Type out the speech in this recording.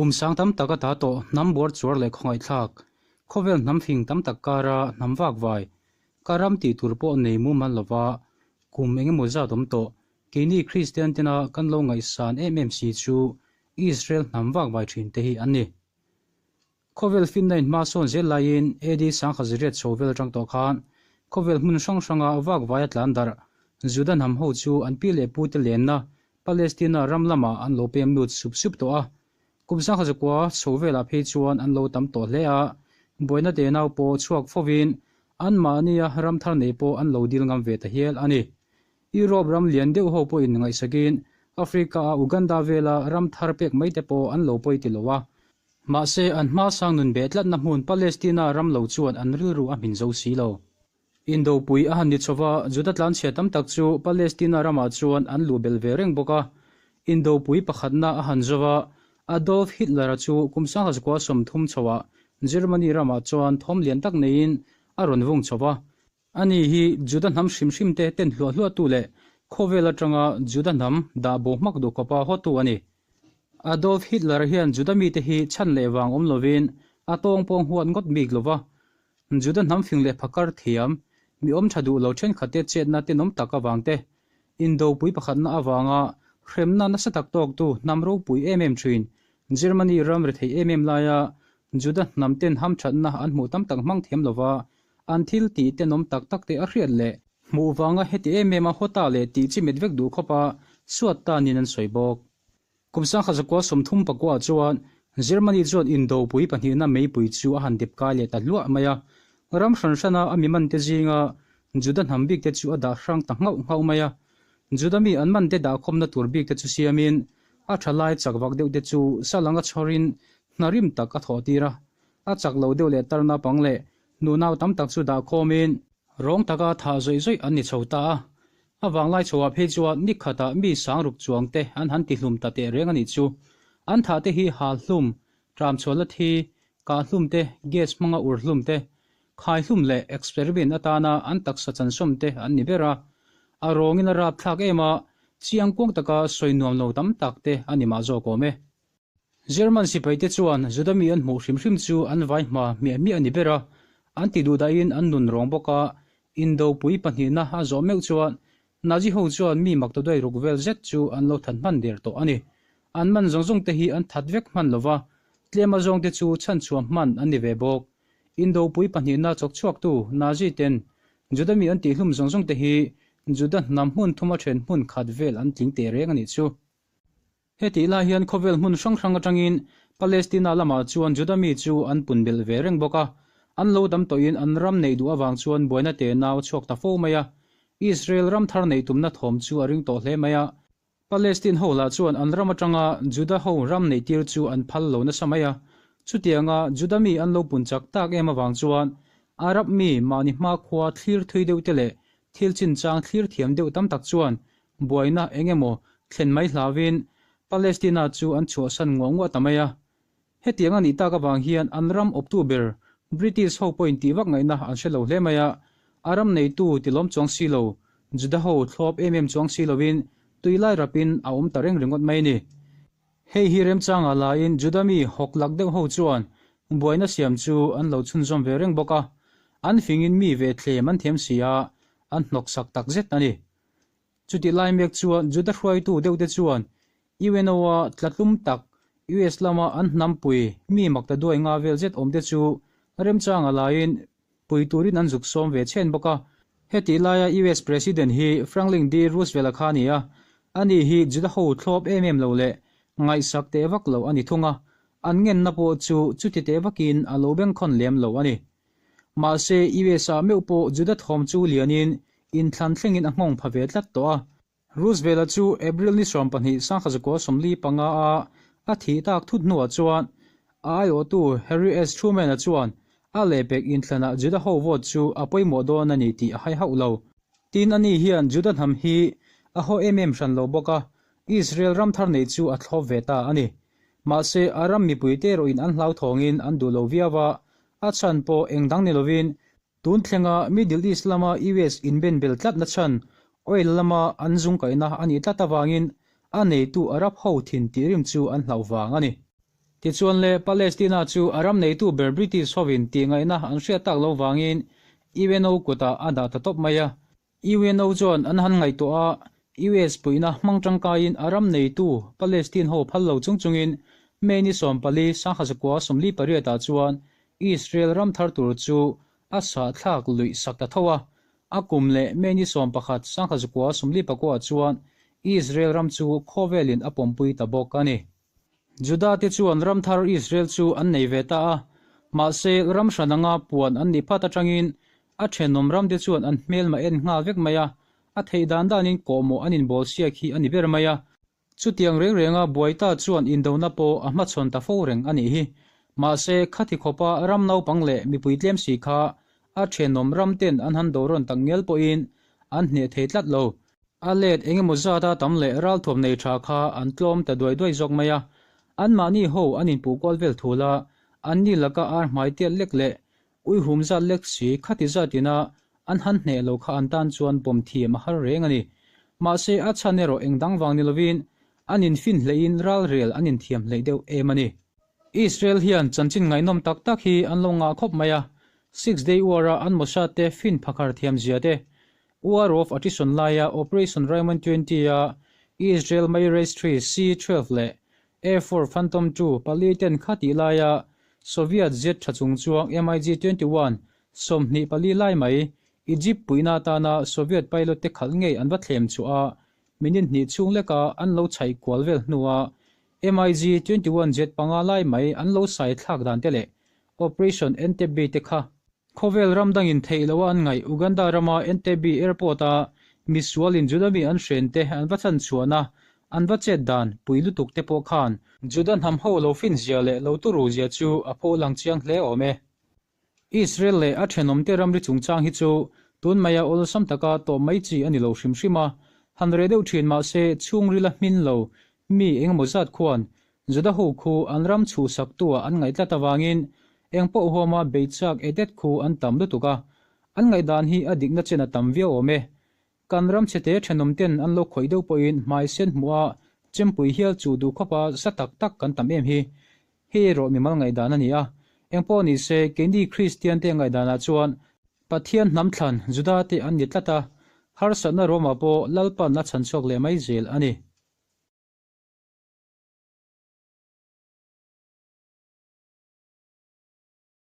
Kum sang tam tak ata tawh hnam buar chuar leh khawngaihthlak, khawvel hnam fing tam tak kara hnam vakvai, ka ram tih tur pawh nei mumal lova kum engemaw zat awm tawh, keini Kristian tena kan lo ngaihsan em em si chu Israel hnam vakvai thin te hi an ni. Khawvel finna in hma sawn zel laiin AD 1008 chho vel atang tawh khan khawvel hmun hrang hranga vakvai a tlan darh Juda hnam ho chu an pi leh pute lenna Palestina ram lamah an lo pem lut sup sup tawh a. Kum 1009 chho velah phei chuan an lo tam tawh hle a, buaina tenau pawh chhuak fovin anmahnia ram thar nei pawh an lo dil ngam ve ta hial a ni. Europe ram lian deuh ho pawhin ngaihsakin Africa-a Uganda vela ram thar pek mai te pawh an lo pawi ti lo a. Mahse, an hma sang nun beh tlatna hmun Palestina ram lo chuan an rilru a hmin zo si lo. Indopui a han ni chhova, Juda tlanchhia tam tak chu Palestina ramah chuan an luh belh ve reng bawk a. Indopui pakhatna a han zova, Adolf Hitler-a chu kum 1930 chhoah Germany ramah chuan thawm lian tak neiin a rawn vung chho va. Ani hi Juda hnam hrim hrim te ten hluah hluahtu leh khawvel atanga Juda hnam dah bo hmak duh khawpa hawtu a ni. Adolf Hitler hian Juda mite hi chhan leh vang awm lovin a tawng pawng huat ngawt bik lo va. Juda hnam fing leh phakar thiam, mi awm tha duh lo thenkhatte chetna tenawm tak avang te, indopui pakhatna avanga hremna nasa tak tawktu hnam ropui em em thin Germany ram rethei em em laia Juda hnam ten hamthatna an hmuh tam tak hmang thiam lova An thil tih tenawm tak tak te a hriat leh. Hmuh vanga heti em em a hawta leh tih chi met vek duh khawp a suat ta niin an sawi bawk. Kum 1939 chuan Germany chuan indopui pahnihna meipui chu a han dep kai leh ta hluah mai a, ram hran hrana a mi mante zinga Juda hnam bik te chu a dah hrang ta nghauh nghauh mai a. Juda mi an mante dahkhawmna tur bik te chu siamin a tha lai chak vak deuh te chu salanga chhawrin hna rim tak a thawh tir a, a chak lo deuh leh tarna pang leh Nunau tam tak chu dah khawmin rawng taka thah zawih zawih an ni chho ta a. A vanglai chhoah phei chuan ni khatah mi sangruk chuang te an han tihlum ta teh reng a nih chu. An thah te hi hal hlum, tram chhuah la thi, kah hlum te, gas hmanga ur hlum te, khai hlum leh experiment atana an taksa chansawm te an ni ber a. A rawngin a rapthlak em a, chiang kuang taka sawi nuam lo tam tak te a ni mah zawk awm e. German sipaite chuan Juda mi an hmuh hrim hrim chu an vai hma hmiah hmiah a ni ber a, an ti duh dahin an nun rawng bawk a, Indopui pahnihna a zawh meuh chuan Nazi ho chuan mi maktaduai ruk vel zet chu an lo that hman der tawh a ni. An man zawng zawng te hi an that vek hman lo va, tlema zawng te chu chhanchhuah hman an ni ve bawk. Indopui pahnihna chawk chhuaktu Nazi ten Juda mi an tihhlum zawng zawng te hi Juda hnam hmun thuma then hmun khat vel an tling teh reng a nih chu. Hetih lai hian khawvel hmun hrang hrang atangin Palestina lamah chuan Juda mi chu an pun belh ve reng bawk a, an lo dam tawhin an ram neih duh avang chuan buaina te nau a chhuak ta fo mai a. Israel ram thar neih tumna thawm chu a ring tawh hle mai a. Palestine ho lah chuan an ram atanga Juda ho ram neih tir chu an phal lo nasa mai a. Chutianga Juda mi an lo pun chak tak em avang chuan Arab mi mahni hmakhua thlir thui deuh te leh thil chinchang thlir thiam deuh tam tak chuan Buaina eng emaw thlen mai hlauhin Palestina chu an chhuahsan nguah nguah ta mai a. Hetiang a nih tak avang hian an ram awptu ber British ho pawhin tih vak ngaihna an hre lo hle mai a. A ram neitu tilawm chuang si lo, Juda ho thlawp em em chuang si lovin tui lai rapin a awm ta reng ringawt mai a ni. Hei hi remchanga laiin Juda mi hawk lak deuh ho chuan buaina siam chu an lo chhunzawm ve reng bawk a. An fingin mi ve thlem an thiam si a, an hnawksak takzet a ni. Chutih lai mek chuan Juda hruaitu deuhte chuan UNO-a tlatlum tak US lama an hnampui mi makta duai nga vel zet awmte chu remchanga laiin pui turin an zuk sawm ve chhen bawk a. Hetih laia US President hi Franklin D. Roosevelt-a kha a ni a, ani hi Juda ho thlawp em em lo leh ngaihsak teh vak lo a ni thung a, an ngenna pawh chu chuti teh vakin a lo bengkhawn lem lo a ni. Mahse, US-ah meuh pawh Juda thawm chu lianin inthlan thlengin a nghawng pha ve tlat tawh a. Roosevelt-a chu April ni 20 1945-a a thih tak thut hnuah chuan a aiawhtu Harry S. Truman-a chuan a lehpek inthlanah Juda ho vote chu a pawimawh dawn a ni tih a hai hauh lo. Tin, ani hian Juda hnam hi a haw em em hran lo bawk a, Israel ram thar neih chu a thlawp ve ta a ni. Mahse, a ram mipuite erawhin an hlauthawngin an duh lo viau a, A chhan pawh eng dang ni lovin, tun thlenga Middle East lama US inbenbel tlatna chhan oil lama an zungkaihna a nih tlat avangin a neitu Arab ho thin tih rim chu an hlauh vang a ni. Tichuan le, Palestina chu a ram neitu ber British hovin tihngaihna an hriat tak lo vangin UNO kutah a dah ta tawp mai a. UNO chuan an han ngaihtuah a, US puihna hmang tangkaiin a ram neitu Palestine ho phal lo chung chungin May ni 14, 1948 ah chuan Israel ram thar tur chu a sahthlak luih sak ta tho a. A kum leh May ni 11, 1949 ah chuan Israel ram chu khawvelin a pawmpui ta bawk a ni. Juda te chuan ram thar Israel chu an nei ve ta a, mahse ram hran anga puan an nih phat atangin a thenawm ram te chuan an hmelma en nghal vek mai a, a theih dan danin kawhmawh an inbawl siak hi a ni ber mai a. Chutiang reng renga buai ta chuan indona pawh a hmachhawn ta fo reng a nih hi. Mahse khati khawpa ram naupang leh mipui tlem si kha a thenawm ram ten an han do rawn tak ngial pawhin an hneh thei tlat lo. A let engemaw zata tam leh ralthuam nei tha kha an tlawm ta duai duai zawk mai a, anmahni ho an inpuh kual vel thul a, anni laka ar hmai tiat lek leh uihum zat lek si khati zatina an han hneh lo kha an tan chuan pawm thiam a har reng a ni. Mahse a chhan erawh eng dang vang ni lovin an infin hleihin ralrel an inthiam hleih deuh em a ni. Israel hian chanchin ngaihnawm tak tak hi an lo ngah khawp mai a, Six Day War-a an Mossad te fin phakhar thiam zia te, War of Attrition laia Operation Raymond 20 a Israel Mirage 3 C-12 leh A-4 Phantom 2 pali ten kha tih laia Soviet jet tha chung chuang MiG-21 24 lai mai Egypt puihna atana Soviet pilot te khalh ngei an va thlem chhuah a, minute hnih chhung leka an lo chhaih kual vel hnua MiG-21 jet panga lai mai an lo sai thlak dan te leh Operation Entebbe te kha. Khawvel ram dangin theih loa an ngaih Uganda rama Entebbe Airport-a misualin Juda mi an hren te an va chhan chhuahna an va chet dan pui lutuk te pawh khan Juda hnam ho lo fin zia leh lo turu zia chu a pho lang chiang hle awm e. Israel leh a thenawmte ramri chungchang hi chu tun maia awlsam taka tawp mai chi a ni lo hrim hrim a, han reh deuh thin mah se chhungrila hmin lo mi engemaw zat khuan Juda ho khu an ram chhuhsaktuah an ngaih tlat avangin eng pawh huama beichak edet khu an tam lutuk a, an ngaihdan hi a dikna chen a tam viau awm e. Kan ram chhete thenawm ten an lo khawih deuh pawhin hmai sen hmuh a chempui hial chuh duh khawpa sa tak tak kan tam em hi. Hei erawh mimal ngaihdan a ni a, eng pawh ni se keini Kristian te ngaihdanah chuan Pathian hnam thlan Juda te an ni tlat a, harsatna Roma pawh Lalpan a chhan chhuak leh mai zel a ni.